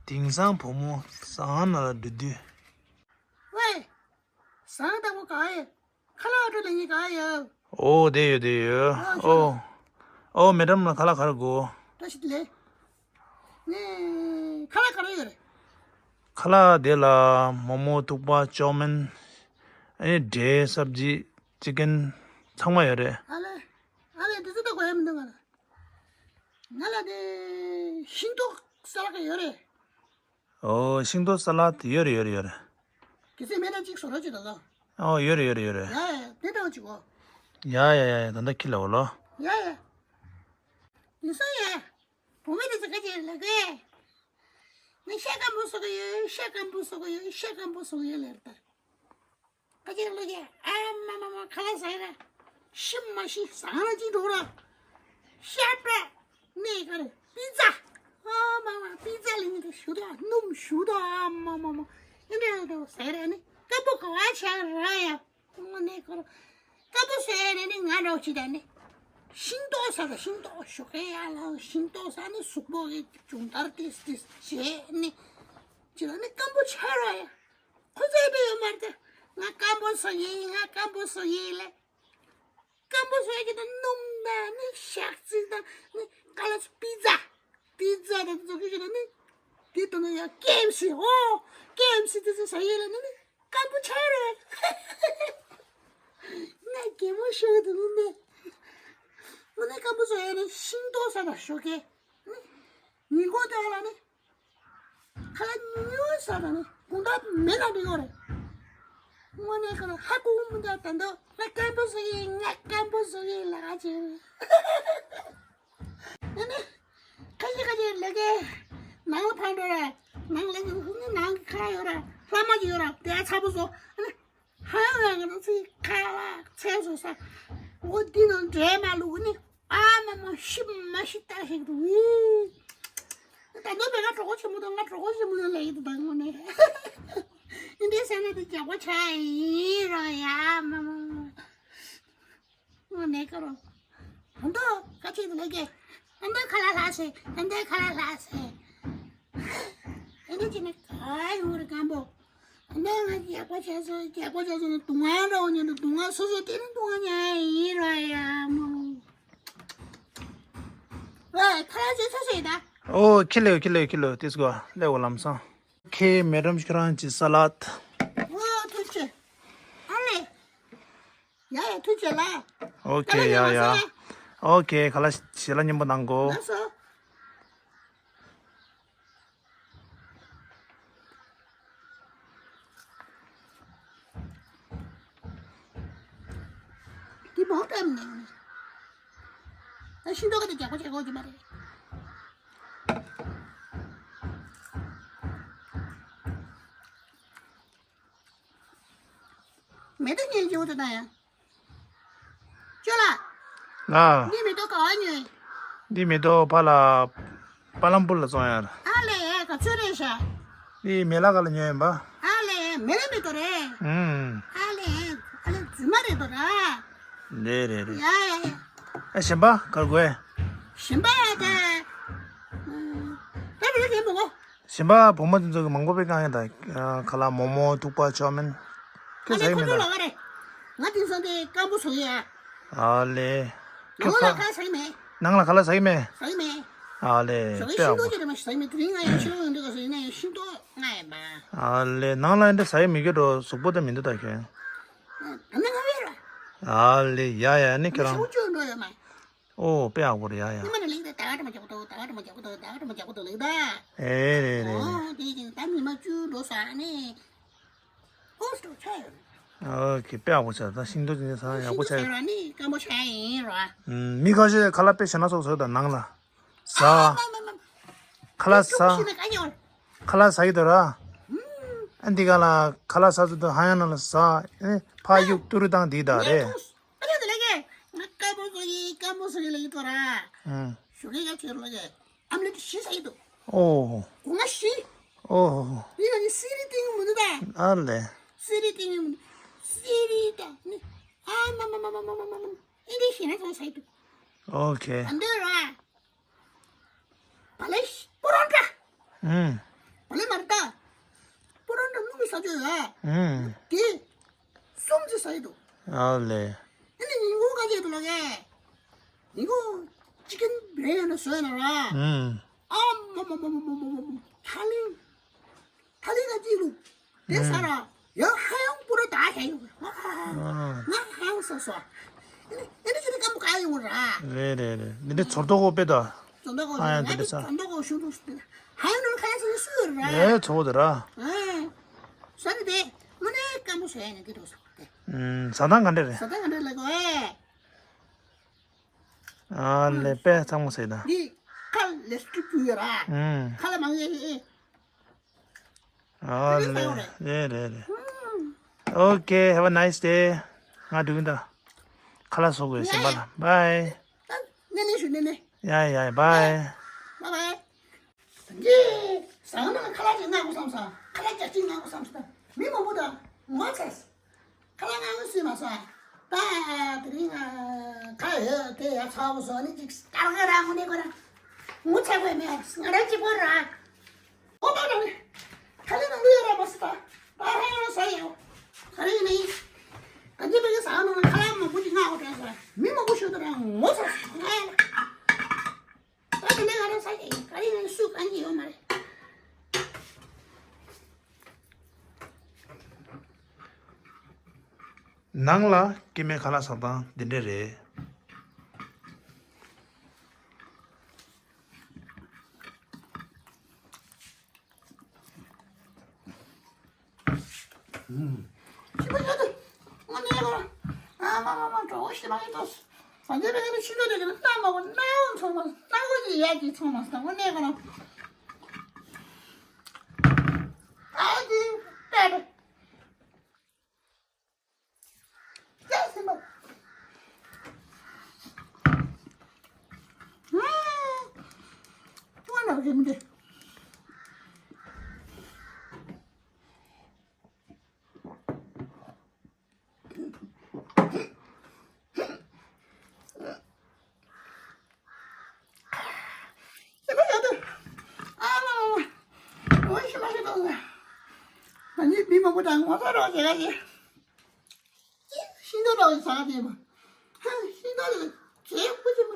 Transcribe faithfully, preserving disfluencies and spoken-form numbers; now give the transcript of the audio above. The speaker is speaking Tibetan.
དེང་སང་བུ་མོ་ཟ་ཁང་ནང་ལ་འགྲོ་དུས། ཝེ། ཟ་ཁང་ལྟ་བུ་ག་ཡོད། ཁ་ལག་འགྲོ་ལེ་ཉི་ག་ཡོད། ཨོ་དེ་ཡོད་དེ་ཡོད། ཨོ་ཤོ། ཨོ་མེ་ཌམ་ལ་ཁ་ལག་ག་རེ་དགོས། བཀྲ་ཤིས་བདེ་ལེགས། ངས་ཁ་ལག་ག་རེ་ཡོད་རེད། ཁ་ལག་དེ་ལ་མོག་མོག་ཐུག་པ་ཅོ་མིན། ཨེ་འབྲས་སབ་ཇི་ཅི་ཀན་ཚང་མ་ཡོད་རེད། ཨ་ལེ། ཨ་ལེ་དེ་ཚོ་ད་དགོས་ཡ་མི་འདུག་ང་ལ། ང་ལ་དེ་ཤིང་ཏོག་ས་ལ་ག་ཡོད་རེད། ཨོ་ཤིང་ཏོག་ས་ལ་ཡོད་རེད་ཡོད་རེད་ཡོད་རེད། གལ་སྲིད་མེད་ན་གཅིག་བཟོ་རོགས་བྱེད་དང་ལོ། ཨོ་ཡོད་རེད་ཡོད་རེད་ཡོད་རེད། ཡ་ཡ་དེ་འདྲ་བ་གཅིག་གོ། ཡ་ཡ་ཡ་ཡ་ད་ལྟ་ཁྱི་ལ་འོ་ལོ། ཡ་ཡ། དེ་སོ་ཡ། བུ་མོ་དེ་ཚོ་ག་ཅེ་ལ་གེ། ངས་ཤ་སྐམ་པོ་བཟོ་གི་ཡོད། ཤ་སྐམ་པོ་བཟོ་གི་ཡོད། ཤ་སྐམ་པོ་བཟོ་གི་ཡོད་ལབ་ད། ཁ་ཅིག་ལོ་ཀེ། ཨ་མ་མ་མ་ཁ་ལག་ཟ་ཡ་ར། ཤི་མ་ཤི་ཟ་ར་ཅིག་འགྲོ་ར། ཤ་པྲ། ནས་ཀ་རེ་པི་ཛ། ཨ་མ་མ་པི་ཛ་ལི་ནི་ཀ་ཞུ་དོ་སྣུམ་ཞུ་དོ་ཨ་མ་མ་མ། ཨེ་འདྲ་འདྲ་ཟ་ཡ་ར་ནི་སྐམ་པོ་ག་བ་ཆ་ར་ཡ། དངོས་གནས་ཁོ་ར། སྐམ་པོ་ཟ་ཡ་ནི་ནི་ང་འདྲ་བོ་ཅིག་ད་ནི། ཤིང་ཏོག་ཟ་ད་ཤིང་ཏོག་ཞོགས་ཀས་ཡར་ལངས་ཤིང་ཏོག་ཟ་ནི་གཟུགས་པོ་གི་སྦྱོང་བརྡར་ཏིས་ཏིས་བྱས་ནི། ཅི་ལ་ནི་སྐམ་པོ་ཆགས་རོགས་ཡ། ཁོ་ཚོས་དཔེ་ཡོད་མ་རེད་དེ། ང་སྐམ་པོ་བཟོ་ཡིན། ང་སྐམ་པོ་བཟོ་ཡིན་ལེ། སྐམ་པོ་བཟོ་ཡ་གི་ད་སྣུམ་དང་ནི་ཞག་ཚི་དང་ནི་ཀ་ལ་པི་ཛ། པི་ཛ་དང་བཟོ་གི་ཞིག་ལ་ནི། དེ་དང་ན་ཡ་ཀེ་ཨེཕ་སི་ཨོ། ཀེ་ཨེཕ་སི་དེ་ཚོ་བཟོ་ཡ་ལ་ནི་ནི་སྐམ་པོ་ཆགས་རེད། ང་གད་མོ་ཤོར་འདུག་ནི་ནི། ང་ནི་སྐམ་པོ་བཟོ་ཡ་ནི་ཤིང་ཏོག་ཟ་ད་ཞོགས་ཀས། ནི་ཉིན་གུང་དེ་ལ་ནི། ཁ་ལག་ཉུང་ཉུང་ཟ་དང་ནི་དགུང་གྲངས་མེད་ན་འགྲིག་གོ་རེད། དངོས་གནས་ཁ་ལག་ཧ་གོ་གི་མི་འདུག་ད་འདུག་ང་སྐམ་པོ་བཟོ་གི་ཡིན། ང་སྐམ་པོ་བཟོ་གི་ཡིན་ལབ་ཀྱི་ཡོད། ཨ་ནི། ཁ་ཤས་ཁ་ཤས་ལས་ཀའི་ནང་ལ་ཕར་འགྲོ་ར། ནང་ལ་ནི་ནང་གི་ཁ་ལག་ཡོད་ར། ལྷག་མ་ཅིག་ཡོད་ར། དེ་ཚ་པོ་བཟོ། ཨ་ནི། ཧ་ཡང་ཡང་གི་ཚིག་ཁ་ལག་ཚལ་བཟོ་ས། འོ་འདི་ནང་འབྲས་མ་བླུགས་ནི། ཨ་མ་མ་ཤི་མ་ཤི་ལྟ་ཞིག་འདུག་ད་ནི་བས་ང་གྲོགས་པོ་ཆེན་མོ་དང་ང་གྲོགས་པོ་ཆེན་མོ་ལ་ལས་ཡིན་དང་ངོ་ནས། ཨིན་དེ་ཟེར་ན་དེ་རྒྱག་པོ་ཆ་ཡིན་རོ་ཡ་མ་མ་མ། ངོ་ནས་ཀ་རོ། ཨ་མདོ་ཁ་ཆེ་དུ་ལས་ཀྱི། ཨ་མདོ་ཁ་ལ་ལྷ་སེ། ཨ་མདོ་ཁ་ལ་ལྷ་སེ། ཨ་མདོ་ཅི་ནས་ག་ཡོང་རེ་སྐམ་པོ། ཨ་མདོ་ང་རྒྱག་པོ་ཆ་སོ་རྒྱག་པོ་ཆ་སོ་ནས་སྡུག་བསྔལ་རོ་ཉན་དུ་སྡུག་བསྔལ་སོ་སོ་དེ་ནི་སྡུག་བསྔལ་ཉན་ཡིན་རོ་ཡ་མོ། ཨོ་ཁྱི་ལེའོ་ཁྱི་ལེའོ་ཁྱི་ལེའོ་ཏིས་གོ་ལེའོ་ལམ་སང་། ཁེ་མེ་ཌམ་ཁྱོད་རང་གི་ས་ལད། ཨོ་ཐུགས་རྗེ་ཆེ། ཨ་ལེ། ཡ་ཡ་ཐུགས་རྗེ་ལ། ཨོ་ཁེ་ཡ་ཡ། ཨོ་ཁེ་ཁ་ལ་ཞེ་ལ་སྙན་པོ་གནང་གོ། ལགས་སོ། འདི་མོ་ཏམ་ནས། ད་ཤིང་ཏོག་གི་རྒྱག་པ་བྱེད་དགོས་ཀྱི་མ་རེད། མེ་ཏོག་ཉོས་ཀྱི་འོ་དེ་ད་ཡ། ཅོ་ལ། ལ། འདི་མེ་ཏོག་ག་བ་ཉོས། འདི་མེ་ཏོག་ཕ་ལ། པ་ལམ་པུར་ལ་བཙོང་ཡ། ཨ་ལེ་ག་ཚོད་རེད་ཤག་འདི་མེ་ལ་ཀ་ལ་ཉོས་ཡིན་པ། ཨ་ལེ་མེ་ལ་མེ་ཏོག་རེད། ཨུམ། ཨ་ལེ་ཨ་ལེ་རྫུན་མ་རེད་དོ་ར། རེད་རེད་རེད། ཡ་ཡ་ཡ། ཨ་གཞན་པ་གར་དགོས། གཞན་པ་ཡ་ད། ད་རེད་རེད་མོ་གོ། གཞན་པ་བུ་མོ་དེ་ཚོ་གི་མང་པོ་དཔེ་བཀང་ཡ་ད། ཁ་ལག་མོག་མོག་ཐུག་པ་ཅོ་མིན། ཁྱོད་ཟ་གི་མེད་ད། ང་དེང་སང་དེ་སྐམ་པོ་བཟོ་གི་ཡ། ཨ་ལེ། ནང་ལ་ཁ་ཟ་གི་མེད། ནང་ལ་ཁ་ལག་ཟ་གི་མེད། ཟ་གི་མེད། ཨ་ལེ། ཞོགས་ཀས་ཤིང་ཏོག་ཅིག་རེ་མ་ཞིག་ཟ་གི་མེད། དེ་རིང་ང་ཡང་ཕྱི་ལོགས་ཡོང་དུས་ག་ཟེར་ན་ཡང་ཤིང་ཏོག་ང་ཡིན་པ། ཨ་ལེ་ནང་ལ་འདི་ཟ་གི་མེད་གི་འགྲོ་གཟུགས་པོ་དེ་མི་འདུག་ད་ཁྱོད། ད་ནི་ང་བས་ར། ཨ་ལེ་ཡ་ཡ་ནི་ཁྱོད་རང་། ཤོག་ཅོ་འགྲོ་ཡོད་མ། ཨོ་དཔེ་ཡག་པོ་རེད་ཡ་ཡ། ཉི་མ་ནས་ལེགས་ད་ད་ག་འདྲ་མ་རྒྱག་པོ་འདུག་ད་ག་འདྲ་མ་རྒྱག་པོ་འདུག་ད་ག་འདྲ་མ་རྒྱག་པོ་འདུག་ལེགས་ད། ཨེ་རེད་རེད་རེད། ཨོ་དེ་ཡིན་ད་ཉི་མ་བཅུ་འགྲོ་ས་ནས། ཨོ་སི་ཏོ་ཆ་ཡོད། ཨོ་ཁེ་དཔེ་ཡག་པོ་ཆགས་ད་ཤིང་ཏོག་ཅིག་ནས་ས་ཡག་པོ་ཆགས་ཡོད། ནི་སྐམ་པོ་ཆགས་ཡིན་རོ། ཨུམ་མི་ཁ་ཤས་ཁ་ལག་དཔེ་ཞེ་ན་སོགས་ཟོས་ད་ནང་ལ། ཟ། ཁ་ལག་ཟ། ཁ་ལག་ཟ་གི་འདུག་ར། ཨ་འདི་ག་ལ་ཁ་ལག་ཟ་ཚུལ་དུ་ཧ་ཡང་ནང་ལ་ཟ། ཨེ་ཕ་ཡུག་ཏུ་རུ་བཏང་འདི་ད་རེད། ཨ་ལེ་དེ་ལས་ཀྱི་ང་སྐམ་པོ་བཟོ་ཡི་སྐམ་པོ་བཟོ་ཡི་ལ་ཡི་དོ་ར། ཨུམ། ཞོགས་ཀས་ཡ་ཆེ་རུ་ལ་ཡི་ཨམ་ལེ་ཏི་བཞི་ཟ་ཡི་འདུག་ཨོ། སྒོ་ང་བཞི། ཨོ། འདི་ན་ནི་སི་རི་ཏིང་མི་འདུག་ད། ཨ་ལེ། སི་རི་ཏིང་མི་འདུག་སི་རི་ཏ་ནི་ཨ་མ་མ་མ་ཨིན་དེ་ཤེས་ན་ཚོང་ཟ་ཡི་འདུག་ཨོ་ཁེ། ཨ་འདི་ར། བ་ལེ་ཤི་པོ་རོ་ཏྲ། ཨུམ། བ་ལེ་མར་ཏ། པོ་རོ་འདྲ་ནུ་མི་ས་ཅོ་ཡ། ཨུམ། དེ། སུམ་ཅི་ས་ཡི་དུ། ཨ་ལེ། ཨ་ནི་ཉིན་གུང་ག་ཅེ་དུ་ལོ་གེ། ཉིན་གུང་ཅི་ཀན་བྲེ་ཡོད་ན་སོ་ཡ་ན་ར། ཨུམ། ཨ་མ་མ་མ་མ་མ་མ་མ་མ། ཐ་ལིང་། ཐ་ལིང་ག་ཅི་ལུ། དེ་ས་ར། ཡང་ཧ་ཡང་པུ་ར་ད་ཧེ་ཡོད། ང་ཧ་ཡང་ས་སོ། ཨ་ནི་ཨ་ནི་ཅི་ནི་ཀམ་པོ་ག་ཡོང་ར། རེད་རེད་རེད། འདི་འདྲ་ཚོར་དོ་གོ་པེ་ད། ཚོར་དོ་གོ་ཨ་ཡང་འདི་འདྲ་ས། ཚོར་དོ་གོ་ཤུ་དུ་སྟེ། ཧ་ཡང་ནོ་ཁ་ཡ་སི་སུ་ར། ཨེ་ཚོར་དོ་ར། ཨ། ས་ནི་དེ། ང་ནི་ཀམ་པོ་སོ་ཡ་ནི་དེ་དོ་སོ། ཨུམ། ཟ་ཐང་ག་འདྲ་རེད། ཟ་ཐང་ག་འདྲ་ལ་གོ་ཨེ། ཨ་ལེ་པེ་ཚང་མ་ཟེར་ད། འདི་ཁ་ལེ་སི་ཀྲིབ་ཡོད་ར། ཨུམ། ཁ་ལ་མང་ཡེ་ཨེ། ཨ་ལེ་རེད་རེད་རེད། Okay, have a nice day. ང་འགྲོ་གི་ད། ཁ་ལག་བཟོ་དགོས་ཟིན་པ་ལ། Bye. ནེ་ནེ་ཞུ་ནེ་ནེ། ཡ་ཡ་bye. Bye bye. ངས་ཟང་ན་ཁ་ལག་ཅིག་མངགས་དགོས་བསམ་ས། ཁ་ལག་རྒྱ་ཆེ་མངགས་དགོས་བསམ་ས། མི་མང་པོ་དང་ངོ་ཚ། ཁ་ལག་མངགས་དགོས་སུས་མ་ས། ད་དེ་རིང་ང་ཁ་ཡོད་དེ་ཡ་ཚ་བོ་བཟོ་ནི་ཅིག་སྟར་ག་ར་ངོ་ནས་གོ་ར། ངོ་ཚ་དགོས་མེད་ང་རང་གཅིག་པོ་ར། ཨོ་ད་ར་ནི་ཁ་ལག་ནང་ལུས་ཡ་ར་མ་སི་ད། ད་ཧ་ཡ་ར་ས་ཡ་ཡོ། ཁ་ལག་ནི་ག་འདི་བས་ཟང་ན་ཁ་ལག་མང་པོ་ཅིག་མངགས་དགོས་དྲན་ས། མི་མང་པོ་ཞིག་ད་ར་ངོ་ཚ་ས་ང་ཡ་ལ། ད་དེ་ནས་ང་རང་ས་ཡི་ག་རེ་ཡང་སུ་གང་གི་ཡོད་མ་རེད། ནང་ལ་སྐྱེ་དམན་ཁ་ལག་ཟ་སྟངས་འདི་འདྲ་རེད། ཤི་མ་ཡོད་དུ། དངོས་གནས་གོ། ཨ་མ་མ་མ་གྲོགས་ཤི་མ་ཡོད་དུ། སངས་རྒྱས་པའི་ནི་ཤི་འདོད་དེ་གི་ན་མ་གོ་ན་འོང་ཚང་མ་ན་གོ་ཅི་ཡ་ཅི་ཚང་མ་ས་དངོས་གནས་གོ་ན། ཨ་ཅི་པད། ཨ་མ་མ་མ། འོ་ཤི་མ་ཤི་ཏོ་ཟེར། ང་གཉིས་མི་མང་པོ་དང་ངོ་ཚ་རོགས་བྱེད་ག་ཡིན། ཤིང་ཏོག་རོགས་ཟ་ག་དེ་མ། ཤིང་ཏོག་ལས་བྱེད་པོ་ཅི་མ།